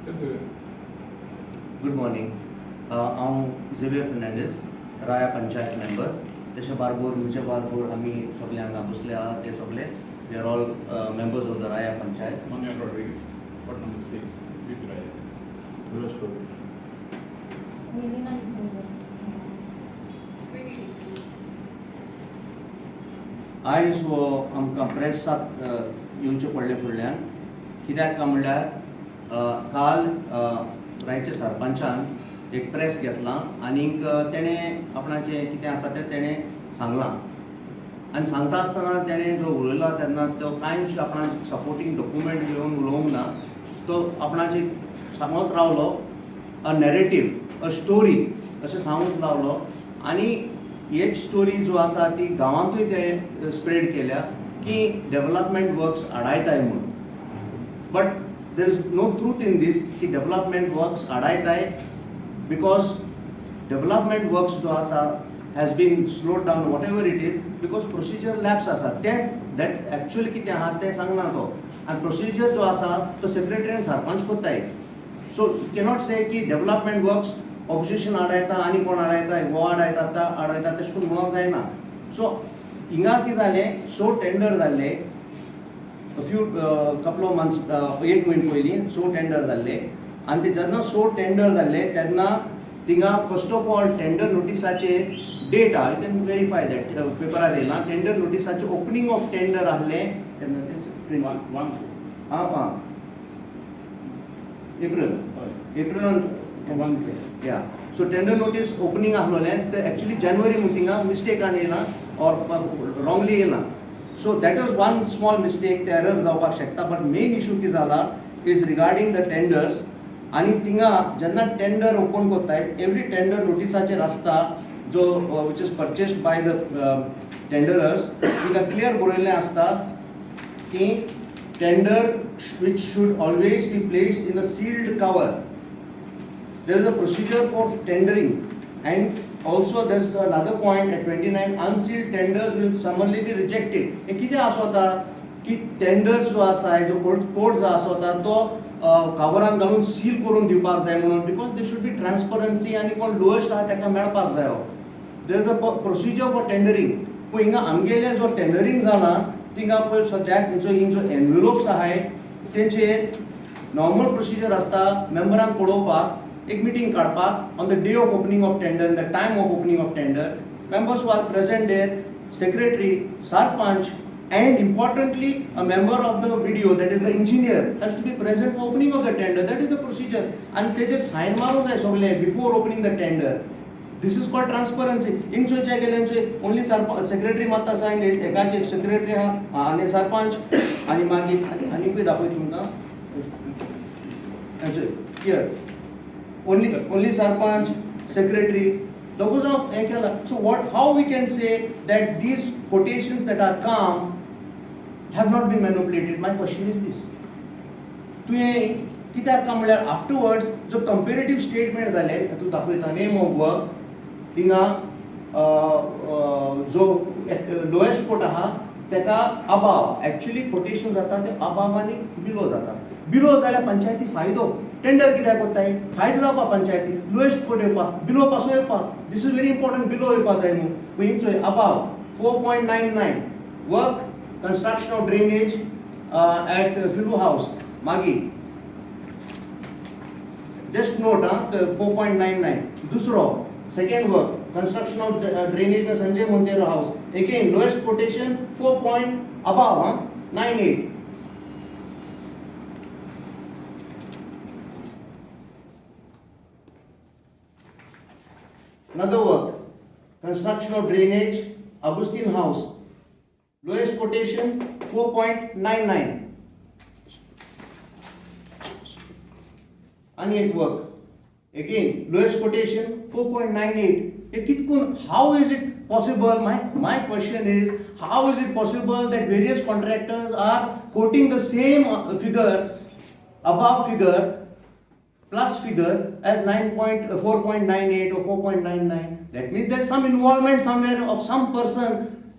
Good morning. हांव Xavier Fernandes, राया panchayat member. तशें बारबोर, म्हज्या बारबोर आमी सगळे हांगा बसले आहा ते सगळे we are all members of the Raya panchayat. Manuel Rodrigues, ward number 6, VP Raya. Melina D'Souza. आयज हो आमकां प्रेसाक येवचें पडलें फुडल्यान कित्याक काय म्हणल्यार काल रायच्या सरपंचान एक प्रेस घेतलां आनीक तेणें आपणाचें कितें आसा तें तेणें सांगलां आनी सांगता आसतना तेणें जो उलयला तेन्ना तो कांयच आपणाक सपोर्टींग डॉक्युमेंट घेवन उलोवंक ना. तो आपणाचे सांगत रावलो, अ नॅरेटीव, अ स्टोरी अशें सांगूंक रावलो आनी हेच स्टोरी जो आसा ती गांवांतूय ते स्प्रेड केल्या की डेवलपमेंट वर्क्स आडायताय म्हणून. But there is no truth in this की डेवलपमेंट वर्क्स आडायताय, because development works जो आसा has been slowed down, whatever it is, because procedure lapse आसा. तें that actually कितें आहा तें सांगना तो आनी प्रोसिजर जो आसा तो सेक्रेटरी आनी सरपंच कोत्ताय. सो you cannot से की डेवलपमेंट वर्क्स ऑपोजिशन आडायता आनी कोण आडायता, हो आडायता, ता आडायता, तशें करून म्हणूंक जायना. सो हिंगा कितें जालें, सो टेंडर जाल्ले फ्यू कपल ऑफ मंथ्स, एक म्हयनो पयलीं सो टेंडर जाल्ले आनी ते जेन्ना सो टेंडर जाल्ले तेन्ना थिंगा फर्स्ट ऑफ ऑल टेंडर नोटिसाचेर डेट आहा, you can verify that, पेपरार येयला. टेंडर नोटिसाचें ओपनींग ऑफ टेंडर आहलें तेन्ना तें One, one, आं आं एप्रील हय. एप्रिलान. One. Yeah, so tender notice opening आहलोलें ते एक्चुली जानेवारी म्हूण थिंगा मिस्टेकान येयला ऑर रॉंगली येयला. So that was one small mistake, ते एरर जावपाक शकता. बट मेन इशू कितें जाला is regarding the tenders. आनी थिंगा जेन्ना टेंडर ओपन कोत्ताय, एवरी टेंडर नोटिसाचेर आसता जो which is purchased by the tenderers, थिंगा क्लियर बरयल्लें आसता की tender which should always be placed in a sealed cover. There is a procedure for tendering, and also there is another point at 29, unsealed tenders will summarily be rejected. हे कितें आसोता की tenders जो आसा, जो कोड जो आसोता तो कवरान घालून सील करून दिवपाक जाय म्हणून, because there should be transparency आनी कोण लोएस्ट आहा ताका मेळपाक जायो. There is a procedure for tendering. पूण हिंगा आमगेलें जो टेंडरींग जाला थिंगा पळय सद्याक जो हिंग जो एनवेलोप्स आहाय तेंचेर नॉर्मल प्रोसिजर आसता मेंबरांक पळोवपाक, एक मिटींग काडपाक on the day of opening of tender, the time of opening of tender, members who are present there, secretary, sarpanch, and importantly a member of the VDO, that is the engineer, has to be present for opening of the tender. That is the procedure. आनी तेजेर sign मारूंक जाय सगळे before opening the tender. This is called transparency. हिंग चोयच्या गेले only sarpanch, secretary मारता sign, एकाचे secretary आहा आनी सरपंच आनी मागीर आनीकूय दाखयता तुमकां. Here only sarpanch, secretary, दोगूय जावन हें केलां. So what, how we can say that these quotations that are come have not been manipulated? My question is this. तुवें कित्याक काय म्हणल्यार आफ्टरवर्ड्स जो कंपेरेटीव स्टेटमेंट जालें तूं दाखयता, नेम ऑफ वर्क थिंगा जो लोएस्ट कोट आहा तेका अबाव, एक्चुली कोटेशन जाता ते अबाव आनी बिलो जाता. बिलो जाल्यार पंचायती फायदो. टेंडर कित्याक कोत्ताय? फायदो जावपा पंचायती, लोएस्ट कोट येवपा, बिलो पासून येवपा. This is very important. Below येवपा जाय न्हू. पूण चोय, above 4.99, work construction of drainage at Filu house. मागीर जस्ट नोट हा, 4.99. दुसरो second work, construction of drainage in Sanjay Monteiro house, again lowest quotation 4 point above, huh? 98. Another work, construction of drainage, Augustine house, lowest quotation 4.99. आनी एक work, again lowest quotation 4.98. हे कितकून, how is it possible? My question is, how is it possible that various contractors are quoting the same figure, above figure, plus figure as 9.4.98 or 4.99? That means there's some involvement somewhere of some person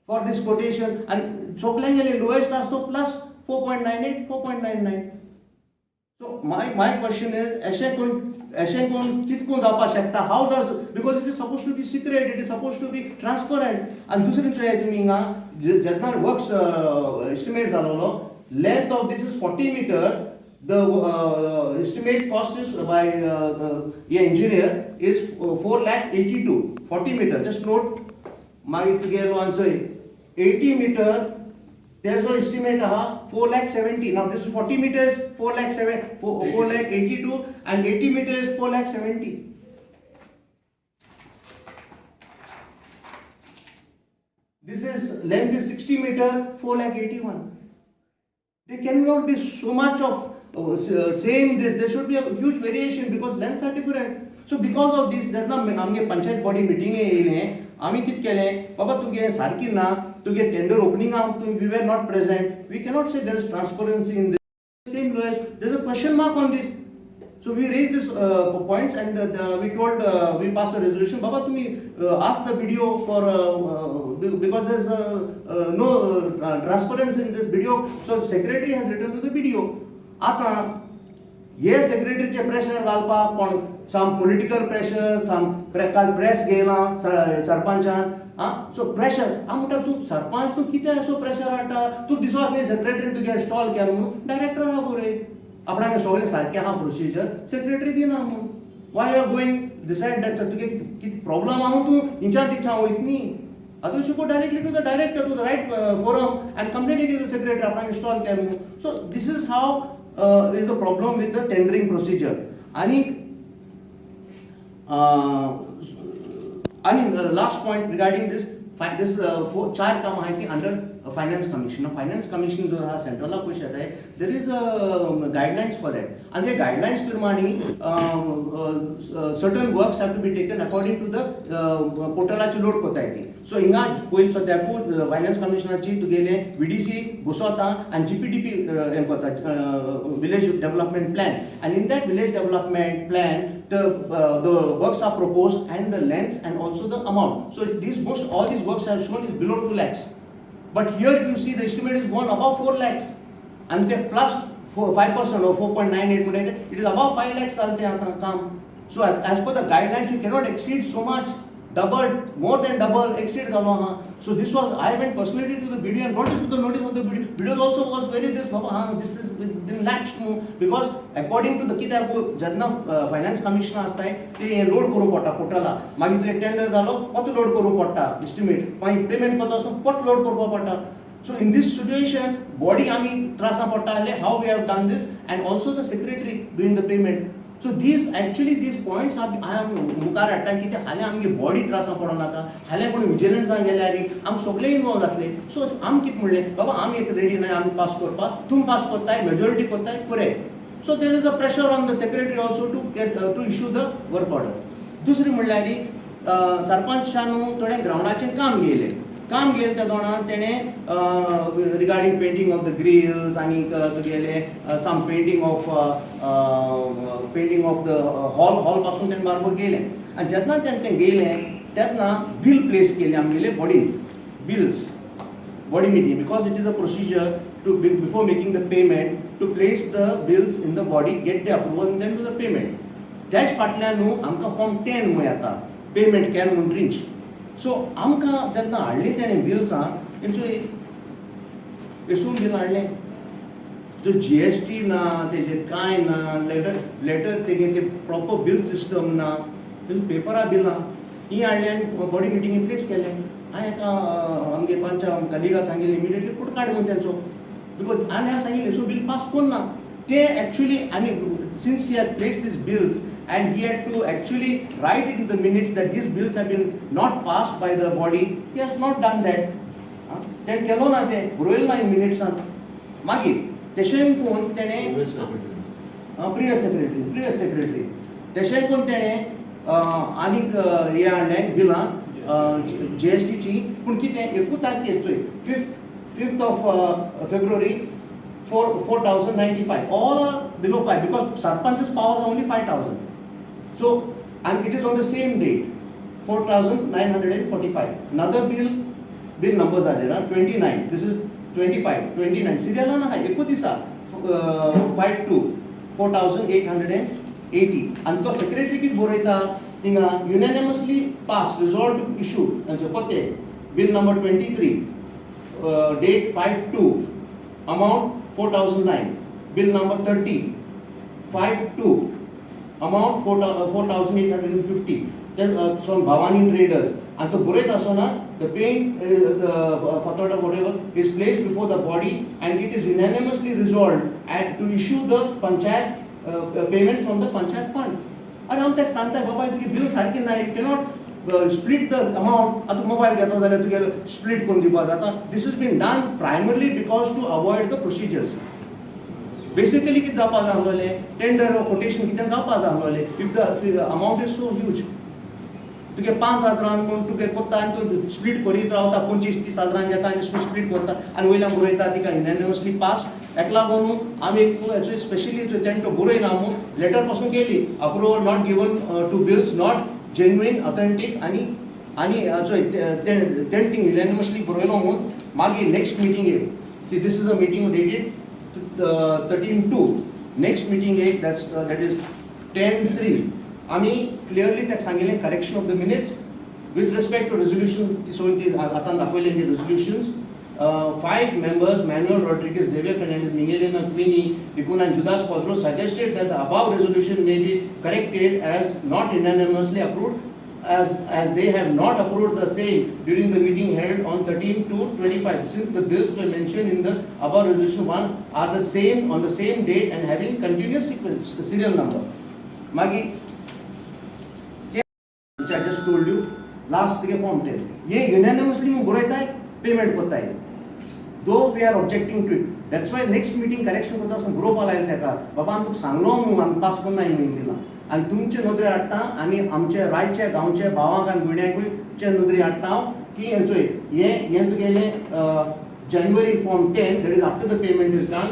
for this quotation. And सगल्यांगेले lowest आसतो plus 4.98, 4.99. So my question is, अशें कोण, अशें कोण कितें कोण जावपाक शकता? How does, because it is suppose to be secret, it is suppose to be transparent. आनी दुसरें चोयात तुमी हिंगा, जेन्ना वर्क्स एस्टिमेट जालोलो, length of this is 40 meter, the estimate cost is by engineer is 4 lakh 82, 40 meter. Just note. मागीर तुगेलो आनी चोय, 80 मिटर तेजो एस्टिमेट आहा 4 lakh 70. Now this 40 meters 4 lakh 7, 4 lakh 82, and 80 meters 4 lakh 70. This is length is 60 meter, 4 lakh 81. There cannot be so much of same this. There should be a huge variation because lengths are different. So because of this, जेन्ना आमगे panchayat body मिटींगे येयलें, आमी कितें केलें, बाबा तुमगे सारकी ना, तुगे टेंडर ओपनिंगाक तुमी we were not present, we cannot say there is transparency in this. Same lowest, there is a question mark on this. So we raised this points and we told, we passed a resolution. Baba, tumi ask the BDO for because there's no transparency in this BDO. So secretary has written to the BDO. आता हे सेक्रेटरीचे pressure घालपाक कोण, सम political pressure, सम काल press घेयला सरपंचान. आं, so pressure हांव म्हणटा, तूं सरपंच, तूं कितें असो प्रेशर हाडटा? तूं दिसत न्ही सेक्रेटरीन तुगे स्टॉल केलो म्हणून. डायरेक्टर आहा बरय, आपणागे सगळें सारकें आहा प्रोसिजर, सेक्रेटरी दिना म्हणून. Why are going decide that? तुगे कितें प्रॉब्लम आहा, तूं हिंच्यान तिच्यान वयत न्ही. आतां you should go directly to the director, to the right forum and complain against the secretary आपणाक इन्स्टॉल केलें म्हणून. So this is how is the problem with the tendering procedure. आनी last point regarding this चार कामां आहाय ती under finance commission. Finance commission जो आहा, सेंट्रला पयशे येताय, there is a guidelines for that. आनी ते गायडलायन्स प्रमाणे certain works have to be taken according to the पोर्टलाची load कोताय ती. सो हिंगा पयलीं सद्याकूच फायनान्स कमिशनाची तुगेले व्हीडीसी बसोता आनी जीपीडीपी हें कोता, विलेज डेव्हलपमेंट प्लॅन, आनी in that village development plan the works are proposed and the lengths and also the amount. So these most all these works have shown is below 2 lakhs. But here if you see, the estimate is gone above 4 lakhs. And they plus 4, 5% or 4.98 म्हणजे it is above 5 lakhs चालते आता काम. So as per the guidelines, you cannot exceed so much, double, more than double exceed जालो आहा. So this was, I went personally to the BDO and notice to the notice of the BDO. BDO also was very this, बाबा हा this is been lapsed न्हू, because according to the कित्याक जेन्ना finance commissioner आसताय ते हें load करूंक पडटा पोर्टला. मागीर तुजें टेंडर जालो, परतो लोड करूंक पडटा एस्टिमेट, मागीर पेमेंट करता आसतना परत लोड करपाक पडटा. So in this situation body आमी त्रासा पडटा जाल्यार how we have done this, and also the secretary doing the payment. So these actually these points are I am मुखार हाडटा की ते हाल्यां आमगे बॉडी त्रासा पडों नाका. हाल्यां कोण विजिलन्सान गेल्यार आमी सगळे इनवॉल्व जातले. सो आमी कितें म्हणलें, बाबा आमी एक रेडी नाय आमी पास करपाक, तुमी पास करताय, मेजॉरिटी करताय, बरें. So there is a pressure on the secretary also to get to issue the work order. दुसरें म्हणल्यार सरपंचान थोडें ग्रावंडाचें काम घेयलें. काम घेयलें त्या दोणान तेणें regarding painting of the grills आनी तुगेलें some painting of the hall, hall पासून तेणें बारबो घेयलें. आनी जेन्ना तेणें तें घेयलें तेन्ना बील प्लेस केलें आमगेले बॉडीन, bills body meeting, because it is a procedure to be, before making the payment, to place the bills in the body, get the approval and then do the payment. त्याच फाटल्यान न्हू आमकां form 10 म्हूण येता, payment केल म्हूण wrench. So आमकां जेन्ना हाडली तेणें बिल्सां तेंचो हेसून बील हाडलें, जो जीएसटी ना, तेजेर कांय ना, लेटर लेटर तेगे ते प्रॉपर बील सिस्टम ना, पेपरां बिलां ही हाडली आनी बॉडी मिटिंगे प्लेस केलें. हांवें एका आमगे पंचा कलिगा सांगिल्लें, इमिडिएटली फोटो काड म्हणून तेंचो, because आनी हांवें सांगिल्लें, सो बील पास कोन्न ना ते एक्चुअली. आनी since he had place these bills and he had to actually write it in the minutes that these bills have been not passed by the body, he has not done that. तेणें केलो ना, तें बरयलें ना in मिनिट्सान. मागीर तेशें पळोवन तेणें प्रिवियस सेक्रेटरी तेशें करून तेणें आनीक हें हाडलें बिलां जीएसटीची. पूण कितें, एकूच तारखेर चोय, fifth of February, 4,095, all are below five, because sarpanch's powers only 5,000. So and it is on the same date, 4,945. Another bill, bill numbers are there, 29, this is 25, 29, सिरियलान आहा, एकूच दिसा, 5 2. 4880. आनी तो सेक्रेटरी कितें बरयता थिंगा, unanimously pass, resolve to issue तांचे पत्ते bill number 23, date 5/2, amount 4009, bill number 30, 5/2, amount 4850, then from Bhavani Traders. आनी तो बरयत आसतना the paint, the fatorda, whatever, is placed before the body and it is unanimously resolved and to issue the panchayat payment from the panchayat fund. आनी हांव ताका सांगता, बाबा, तुगे बील सारकें ना, you cannot split the amount. आतां mobile घेता जाल्यार तुगे स्प्लीट करून दिवपाक जाता? This is been done primarily because to avoid the procedures. Basically कितें जावपा जाय आसलोलें, टेंडर कोटेशन कितें जावपा जाय आसलोलें. If the amount is so huge, तुगे 5 हजारान म्हूण तुगे कोत्ता आनी तूं स्प्लीट करीत रावता, 25-30 हजारान घेता आनी स्प्लीट करता आनी वयल्यान बरयता तिका युनॅनिमसली पास. हेका लागून आमी एक स्पेशली तेणें तो बरयना म्हूण लेटर पासून केली, approval not given to bills not genuine, authentic. आनी चोय, तेणें थिंग युनॅनिमसली बरयलो म्हूण मागीर next मिटींगेक, see, this is a meeting dated 13/2. Next meeting एक, that is 10/3, आमी क्लियरली ताका सांगिल्लें, correction of the minutes with respect to resolution. सोन ती आतां दाखयले ती resolutions, five members, Manuel Rodriguez, Xavier Fernandez, Miguelina Queenie, Vicuna and Judas Quadros, suggested that the above resolution may be corrected as not unanimously approved, as they have not approved the same during the meeting held on 13/2/25, since the bills were mentioned in the above resolution 1 are the same on the same date and having continuous sequence serial number. मागीर which I just told you last, तुगे form 10 हे युनॅनिमसली म्हूण बरयताय, payment करताय, though we are objecting to it. That's why next meeting correction करता आसतना बरोवपा लायलें ताका, बाबा, आमी तुका सांगलो न्हू, आमी पास करून म्हणून दिलां. आनी तुमचे नदरे हाडटा आनी आमचे रायचे गांवचे भावांक आनी भयण्यांकूय नदरे हाडटा हांव की हें चोय, हें तुगेलें January form 10, that is after the payment is done.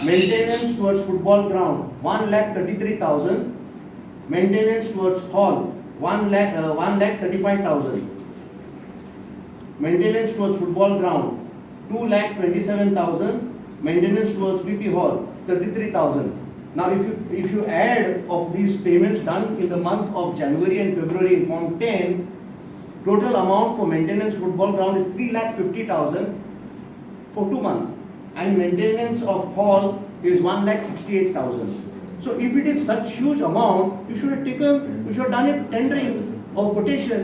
Maintenance towards football ground 1,33,000, maintenance towards hall 1 lakh 1,35,000, maintenance towards football ground 2,27,000, maintenance towards VP hall 33,000. Now if you add of these payments done in the month of January and February in form 10, total amount for maintenance football ground is 3,50,000 for 2 months and maintenance of hall is 1,68,000. So if it is such huge amount, you should have taken, you should have done it tendering or quotation,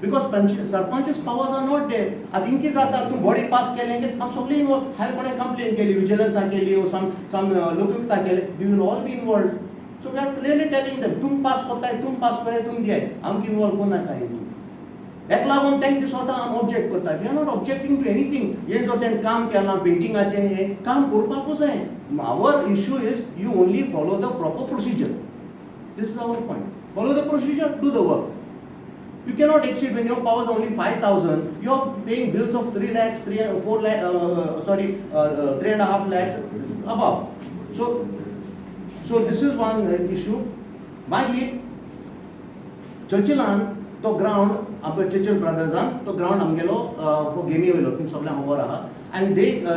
because sarpanch's powers are not there. आतां इनकी जाता, तूं body pass केलें की आमी सगळीं involve. हांवें कोणें कंप्लेन केली, विजिलन्सान केली, सम लोकयुक्ता केले, we will all be involved. So we are clearly telling them, तुम पास कोत्ताय, तुम पास करे, तुम दियाय, आमकां इनवॉल्व कोण नाका हितून. हेका लागून तांकां दिसता आमी ऑब्जेक्ट करता. We are not objecting to anything. हें जो तेणें काम केलां पेंटिंगाचें, हें काम करपाकूच जाय. Our issue is you only follow the proper procedure. This is our point. Follow the procedure, do the work. You cannot exceed when your powers are only 5,000, you are paying bills of 3 lakhs, 3, 4 lakh, sorry, 3.5 lakhs above. So this is one issue. मागीर चर्चिलान तो ground, आपल्या Churchill ब्रदर्सान तो ground आमगेलो गेमी वयलो, तुमकां सगळ्यांक खबर आहा, and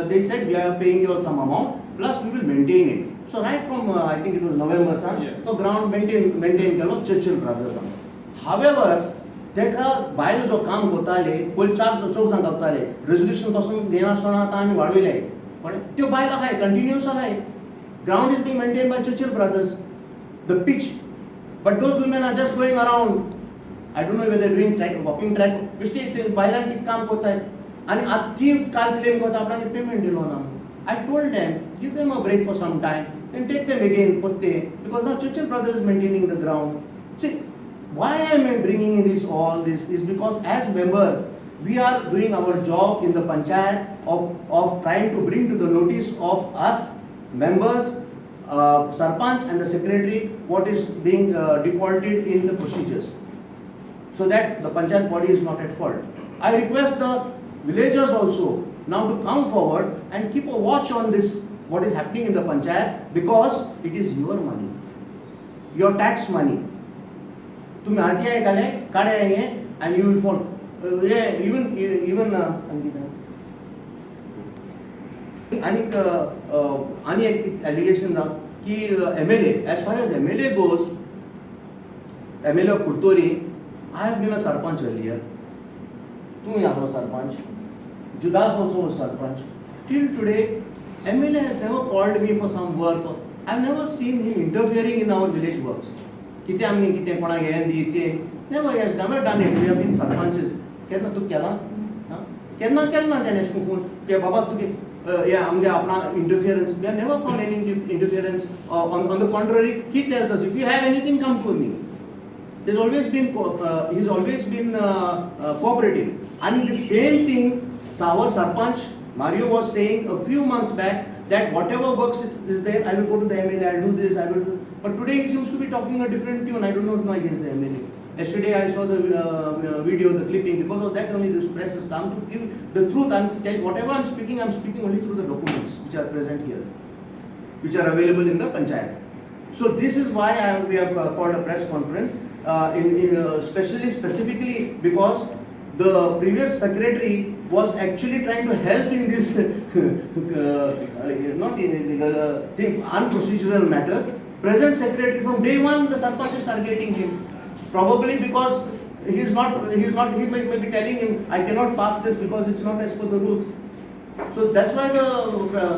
they said, "We are paying you some amount, plus we will maintain it." So right from, I think it was November सान तो ग्रावंड मेंटेन केलो चर्चिल ब्रदर्सान. हावेवर, तेका बायल जो काम करताले पयलीं, चार चौग जाण गावताले, रेजोल्युशन पासून घेनासतना आतां आमी वाडयले, कळ्ळें? त्यो बायल आहाय, कंटिन्युअस आहाय. Ground is being maintain by Churchill Brothers, the pitch, but those women are just going around. I don't know whether doing track, walking track. बेश्टी ते बायलांक कितें काम करताय आनी आतां ती काल क्लेम करता आपणाक पेमेंट दिलो ना. I told them, give them a break for some time and take them again पोत्ते, because now Churchill Brothers is maintaining the ground. See, why I am bringing in this all this is because as members, we are doing our job in the panchayat of trying to bring to the notice of us members, sarpanch and the secretary, what is being defaulted in the procedures, so that the panchayat body is not at fault. I request the villagers also now to come forward and keep a watch on this, what is happening in the panchayat, because it is your money, your tax money. तुम्ही RTI घाले काडे हे and you will follow even even. आनीक आनी एक allegation जावन की MLA, as far as MLA goes, MLA of Curtorim, I have been a sarpanch earlier. तूं आहलो sarpanch, Judas also was sarpanch. Till today, MLA has never called me for some work. I have never seen him interfering in our village works. कितें आमी कितें कोणाक हें दी तें, never has never done it. We have been sarpanches. केन्ना तूं केलां? आं, केन्ना केलें ना तेणें अशें फोन की बाबा तुगे हें आमगे आपणा interference. We have never found any interference. On the contrary, he tells us, if you have anything, come to me. He's always been cooperative. And the same thing, so our Sarpanch Mario was saying a few months back that whatever works is there, I will go to the MLA, I'll do this, I will do. But today he seems to be talking a different tune. I don't know now against the MLA. Yesterday I saw the video, the clipping. Because of that only this press has come to give the truth. Whatever I'm speaking only through the documents which are present here, which are available in the panchayat. So this is why we have called a press conference, in specifically because the previous secretary was actually trying to help in this not in illegal thing, unprocedural matters. Present secretary, from day one, the sarpanch is targeting him, probably because he is not, he may be telling him, "I cannot pass this because it's not as per the rules." So that's why the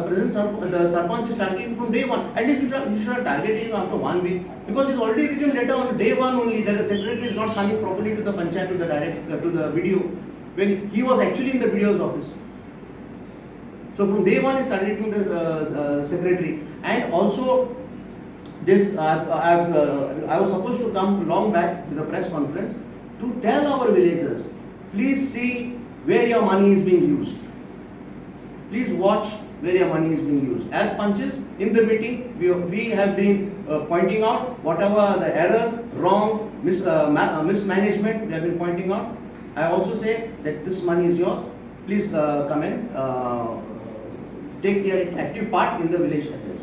present the sarpanch is targeting from day one. At least you should have targeted him after one week, because he's already written letter on day one only that the secretary is not coming properly to the panchayat, to the direct, to the BDO, when he was actually in the BDO's office. So from day one he's targeting the secretary. And also this I was supposed to come long back to the press conference to tell our villagers, please see where your money is being used. Please watch where your money is being used. As panches, in the meeting, we have been pointing out whatever the errors, wrong, mismanagement, we have been pointing out. I also say that this money is yours. Please come and take your active part in the village affairs.